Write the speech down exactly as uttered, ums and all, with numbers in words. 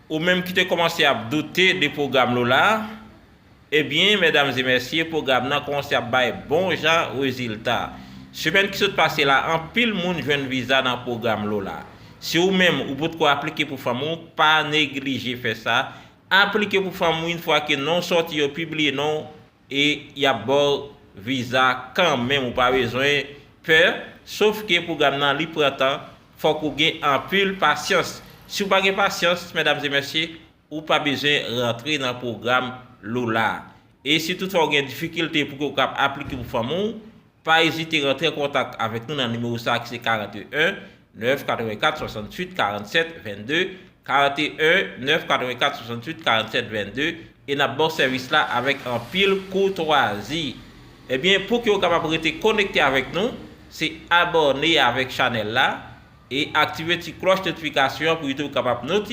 Ou menm ki te kòmanse ap doute de pwogram Lola, ebyen, medam e mesye, pwogram nan kòmanse ap bay bon jan rezilta. Semèn ki sot pase la, anpil moun jwenn viza nan pwogram Lola. Si ou menm ou potko aplike pou fanmi w, pa neglije fè sa. Aplike pou fanmi w yon fwa ke non sòti yo pibliye non e y ap ba w viza kanmenm, ou pa bezwen pè, sof ke pwogram nan li pran tan, fòk ou gen anpil pasyans. Si w pa gen pasyans, medam e mesye, ou pa bezwen rantre nan pwogram Lola. E si toutfwa w gen difikilte pou ke w kab aplike pou fanmi w, pa ezite rantre an kontak avèk nou nan nimewo sa a ki se karant e en nèf katrevenkat swasanntuit karannsèt vennde, karant e en nèf katrevenkat swasanntuit karannsèt vennde, e n ap ba w sèvis la avèk anpil koutwazi. Ebyen, pou ke w kapab rete konekte avèk nou, se abòne avèk chanèl la e aktive ti klòch notifikasyon an pou YouTube kapab not-